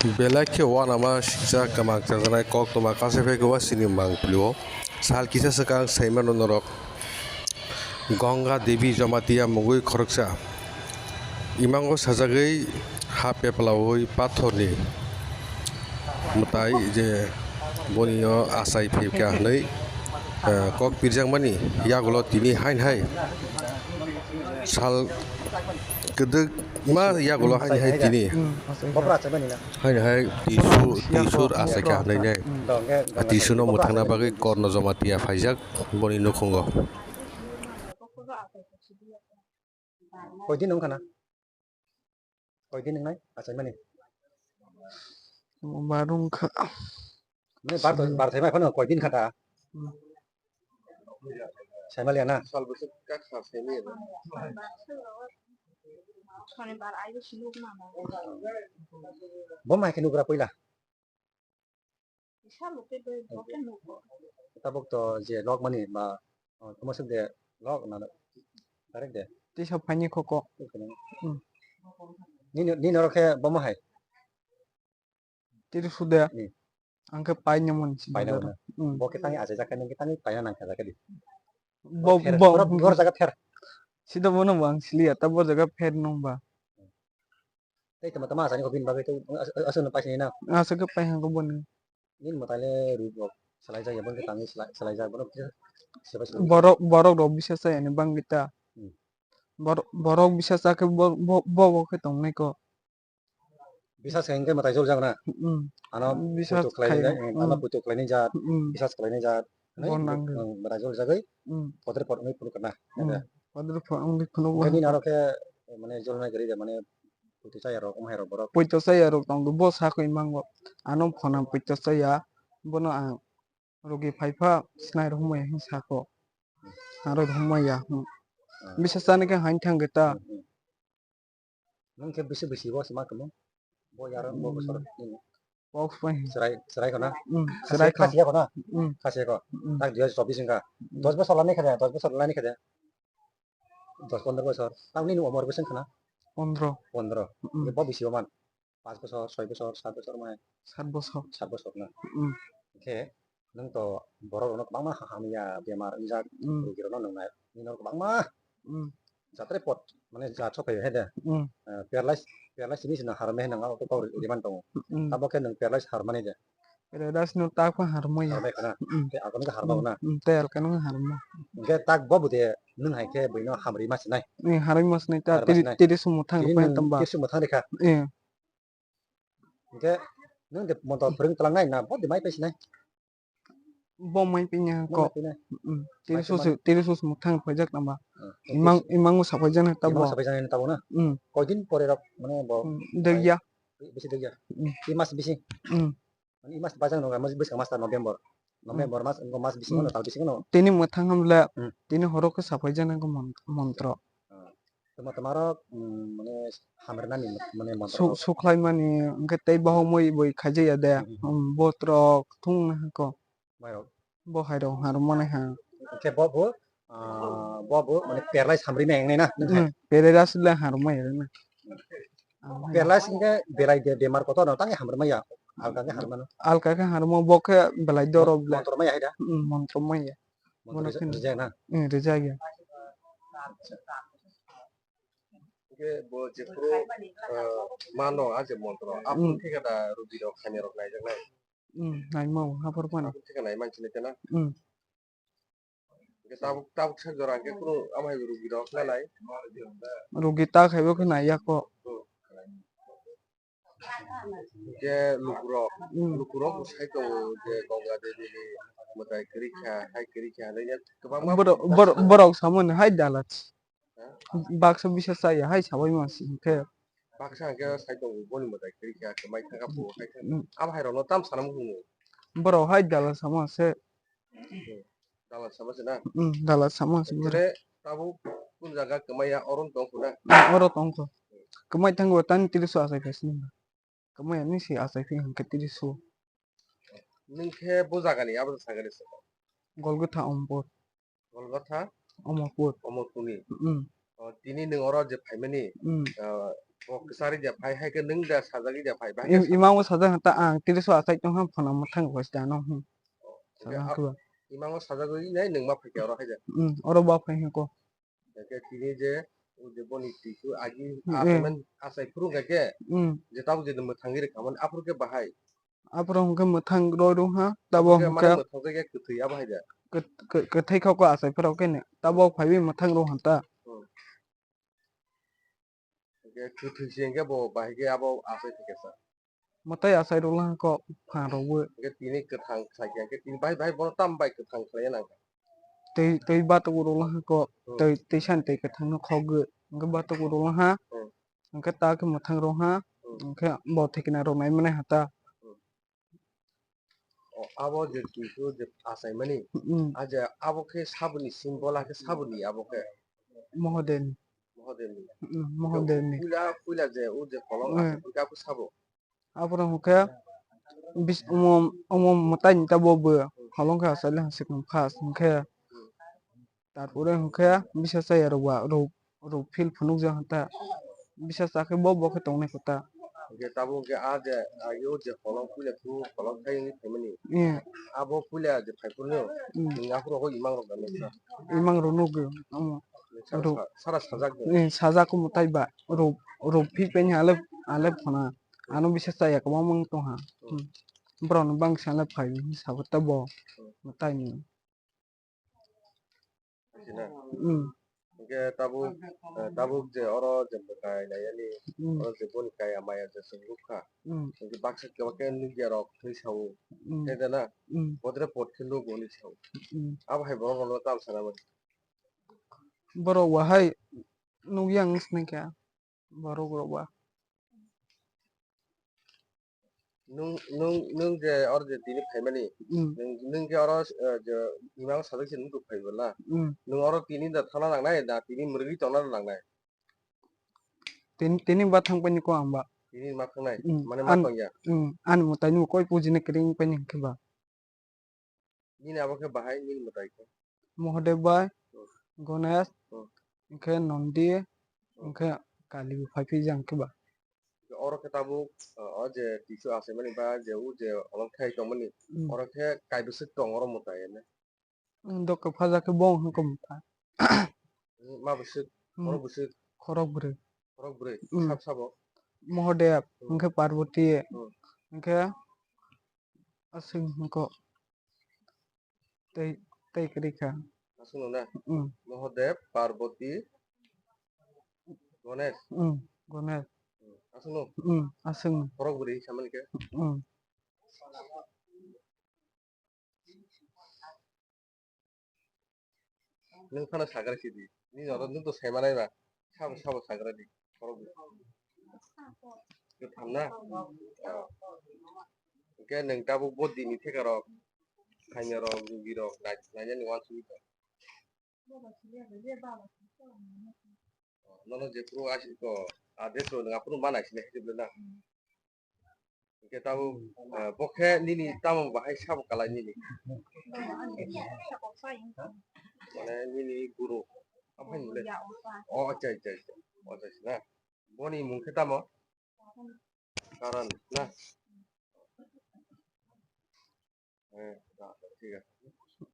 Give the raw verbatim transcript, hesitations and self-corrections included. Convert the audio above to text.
Belai khe uanama siksa kwmang chajaknai koktwma kasai phai khe uasini mangpili o. Sal kisa swkang saimano norok Ganga Devi Jamatia mungwi khoroksa imango sajagwi ha peplaui pathorni mwtai je boni o achai phai kha hwnwi, eh, kok pirjakmani yagulo tini hain hai sal kwdwkma yagulo hain hai tini. Haini hai tisur, tisur achaikha hwnwi nai. Tisurno mwthangna bagwi Korno Jamatia phaijak boni nukhungo. Koidin wngkha na? Koidin wngnai achaimani? Barung kha. Nini bar, bar thaimai phano koidin kha ta? Hmm. Saimaliya na? Sal bwswk kha saimaliya na. Bo mai khe nugra puila? Tabuk to je lok mani ba, oh, tamo swk de lok na direct de. Tisa phaini koko. Hmm. Nini, nini oro khe bo mo hai? Tiri sude. Hmm. Ang khe paina mani si paina bazar. Mani. Hmm. Bo khe tangwi achaijak khe nang khe tangwi paina nang kha jakhe di. Bo, bo, bo, bo jaga pher. Sida bono bo ang siliya, ta bo jaga pher nung ba. Tei tama tama asani ko bini bagwi tei aswk no paisani na. Aswk khe paihang ko boni. Nini mwtai le ruk rok salai jak ya, boni tangwi salai jak, bono kisa sebai salai. Borok, borok rok bisa chaya ni bangwi ta. Hmm. Bor-, borok bisa cha khe bo, bo, bo, bo khe tongnai ko. Bisa se hingke mwtai jol jak na. Hmm. Ano bisa puitu khlai khai ni, hmm, ano puitu khlai ni jat, hmm, bisa khlai ni jat. Bo nang. Ang bwrajol jagwi, hmm, podre pod wngwi phunuk kana. Hmm. Podre pod wngwi phunuk. Nini aro khe, mane, jolnai gari de, mane, puito chaya rok, wng hai rok borok. Puito chaya rok tong, bo sakwi mango. Ano phone ang puito chaya, bono ang rogi phai pha, sinai rok humai hin sako. Aro humai ya. Hmm. Ah. Bisa chani khe hain thang geta. Hmm, hmm. Nwng khe bisi bisi bo se ma tongmo? Bo yaro bo bosor. Hmm. Bo phai. Chwrai, chwrai khona? Hmm, chwrai kho. Khasi, khasi khona? Hmm. Khasi kho. Hmm. Tak dui hajar chobbish wngkha. Hmm. Dos bosor lani kha de, dos bosor lani kha de. Dos pondro bosor. Tamni nung umor bwswk khana? Pondro. Pondro. Hmm. Bo bisi bo man? Pas bosor, soi bosor, sat bosor mai? Sat bosor. Sat bosor na? Hmm. Khe nwng to borok rokno kwbangma ha-, hamya bemar wngjak, hmm, rogi rokno nwngnai. Nini oro kwbangma, hmm, jatre pot, mane, jat sok phai hai de. Hmm. Eh, paralyze, paralyze simi sino harmai hinwi ang kok rwui man tongo. Hmm. Abo khe nwng paralyze harmani de? Paralyze no ta khe harmai ya. Harmai khana? Hmm. Tei agoni khe harmao na? Hmm, tei alkano harmao. Hingke tak bo bo de nwng hai khe buino hamrwi ma sinai? Hmm, hamrwi ma sinai ta, hamrwi ma sinai. Tiri, tiri sumo thang. Tiri phai nwng tamba. Tiri sumo thang rikha? Eh. Hingke nwng de montor phwrwng twlangnai na bo de mai phai sinai? Bo mai pinya ko. Bo mai pinya. Mm, mm. Tiri sus, tiri sus mwthang phaijak namba. Ah, imang, imang usa phaijak na tabo. Imang usa phaijak na tabo na? Mm. Koidin pore rok mane bo. Mm, degya. Bisi degya. Mm. Ti mas bisi. Mm. Mane mas bajang no mas bisi mas ta November. Mm. November mas, mas bisi no tal bisi no. Tini mwthang hamle. Mm. Tini horo khe sa phaijak na ko mon-, montro. Ah. Tama tama rok, mm, mane hamrwnani mane montro. Su-, suklaimani hwnkhe tei bahumui bui khaijaya de. Mm, mm. Um, botrok thung nai hwnkhe. Mairok. Bo hairok harmani ha. Hwnkhe bo bo, ah, bo bo mane perlai samrwi nai wngnai na, nung hai? Mm, perlai aswk le harmai rwna. Perlai singkhe belai de bemar kotor no tangwi hamrwmaya. Alka khe harmano. Alka khe harmo bo khe belai doro ble. Montro maya hai da? Mm, montro maya. Montro bono rijak, khe rijak na? Mm, rijak ya. Hingke bo jephuru, eh, mano a je montro, aphuru, mm, thikada rogi rok khainai rok naijaknai. Mm, naima o, haphuru mano. Aphuru thikada nai manchini tena. Mm. Hingke tabuk, tabuk sak jora hingke kunu amhai rogi rok khainai. Rogi ta khaibo khe naiya ko. Mm. Hingke lukurok, mm, lukurok bo sai tongo je Ganga Devi ni mwtai kwrwi kha, hai kwrwi kha, hwnwi kwbangma borok, borok, baksa, borok samani hai dalat. Ha? Baksa bisa chaya hai sabai masi hingke. Baksa hingke sai tongo boni mwtai kwrwi kha, kwmai thangka pho hai thangka. Mm. Abo hai rokno tam sana muchungo. Borok hai dalat sama se. Hmm. Dalat sama se na? Hmm, dalat sama se. Hingke tabuk kun jaga kwmai ya oro tong kho na? Hmm, oro tong kho. Kwmai thango tani tiriso achai kha sini. Kwmai ani se achai phi hingke tiriso. Nwng khe bo jaga ni abo jaga ni se? Golgotha Omorpur. Golgotha? Omorpur. Omorpur ni? Hmm. O, tini nwng oro je phaimani, hmm, ah, Bo kwchari da phai, hai khe nwng da sajagwi da phai, bahai khe Im-, sa- imango sajak ta ang tiriso achai tong ham phano mwthang rok bai sida no, hmm. Oh, hwnkhe Sajak a-, khe ba. Imango sajagwi nai nwng ma phai khe oro hai da. Hmm, oro ba phai hwnkhe. Hwnkhe tini je, o je boni twisu agi Hmm, eh. achaiman, achai phuru hwnkhe, Hmm. je tabuk je mwthangwi rwkha mani aphuru khe bahai. Aphuru hwnkhe mwthang roi rw ha, tabuk Aphuru khe hwnkhe mane mwthang khe kwthwi abo hai da. Kwt-, kwt-, kwthwi kha khe achai phuru khe ne, tabuk phaiwi mwthang rw ha ta. Hmm. Hwnkhe kwthwi se hwnkhe bo bahai khe abo achai thwikhe sa. Mwtai achai rwla kok phan rokbo. Hwnkhe tini kwthang khlai khe, hwnkhe tini bahai bahai bono tam bai kwthang khlaiya nang kha. Twi, twi batok rwla kok, Hmm. twi, twi san twi kwthang no khogwi. Hwnkhe batok rwla ha. Hmm. Hwnkhe ta khe mwthang rw ha. Hmm. Hwnkhe bo thwikna rw nai mwnai ha ta. Hmm. O, abo je twisu je achaimani, Hmm. a je abo khe saboni symbol, a khe saboni abo khe? Mohodevni. Mohodevni. Hmm, Mohodevni. Puila, puila je o je holong Hmm. achai phuru khe abo sabo? Aphuru hwnkhe bis-, omo, omo mwtai ni ta bo bo holong khe achai le swkang first hwnkhe. Hmm. Tarpore hwnkhe bisa chaya rok ba, rok, rok phil phunukjak hwn ta. Bisa cha khe bo, bo khe tongnai kho ta. Hwnkhe tabuk hwnkhe a je, a yo je holong puila khu holong khai wngwi phaimani. Eh. Abo puila je phai phuru no, Hmm. nwng aphuru khe imang rok da nukha. Imang rok nukgo, omo. Sara Rok. sa-, sara sajak de. Eh, sajak khe mwtai ba, rok, rok phil pen ale, ale phana. Ano bisa chaya kwbangma wng tongha. Hmm. Hmm. Borok no bangsa le phai hinwi sabo ta bo. Hmm. Mwtai ni. Sina. Hmm. Hwnkhe tabuk, eh, tabuk je oro je mwtai naiyani, Hmm. oro je boni kaya maya je chwng nukha. Hmm. Hwnkhe baksa kebo khe nukya rok thwi sao. Hmm. Khe da na? Hmm. Bodre pot khe nugo hinwi sao. Hmm. Abo hai borok rok no tam sana mani. Borok wahai nukya wng sini kha. Borok rok ba. Nwng, nwng, nwng je oro je tini phaimani, Hmm. nwng, nwng khe oro, eh, je imang sajak se nwng phai bwla. Hmm. Nwng oro tini da thangna nangnai, da tini mwrwgwi tongna nangnai? Tini, tini ba thang paini ko ang ba. Tini ma thangnai, Hmm. mane ma An-, tongya. Hmm. Ani mwtai ni koi pujina kring paini hwnkhe ba. Nini abo khe bahai nini mwtai khe? Mohodev bai, Hmm. Ganesh, Hmm. hwnkhe Nondi, Hmm. hwnkhe Kali bo phai phijak hwnkhe ba. Oro khe tabuk, o je twisu achaimani ba je o je holong khai tongmani, Hmm. oro khe kaibwswk tong oro mwtai hwnwi? Hmm, dokke phaja khe bo hwnkhe mwtai. Hmm, ma bwswk, Hmm. Khorok bwswk? Khorok bwrwi. Khorok bwrwi, Hmm. sab sabo? Mohodev, Hmm. hwnkhe Parvati, Hmm. hwnkhe Aswk hwnkhe tei, tei kwrwi kha. Aswk no na? Hmm. Mohodev, Parvati, Ganesh. Hmm, Ganesh. Hmm. Aswk no? Hmm, aswk no. Khorok bwrwi samani khe? Hmm. Nwng phano sagra sidi. Nini oro nwng to sai manai ba. Sabo, sabo sagra di. Khorok di. Kwtham na? Oh. Hwnkhe nwng tabuk bo dini theka rok, khaina rok, rugi rok, nai-, nainani uansugwi tong. Nono jephuru asiko, address rok nwng aphuru ma naisina khe na. Hwnkhe tabuk, ah, bo khe nini tamo bahai sabo kalai nini? Mane nini guru. Aphai nini le? O, acha, acha, acha. O, acha, acha, na. Boni mung khe tamo? Karan, na? Eh, da, da, thik ase.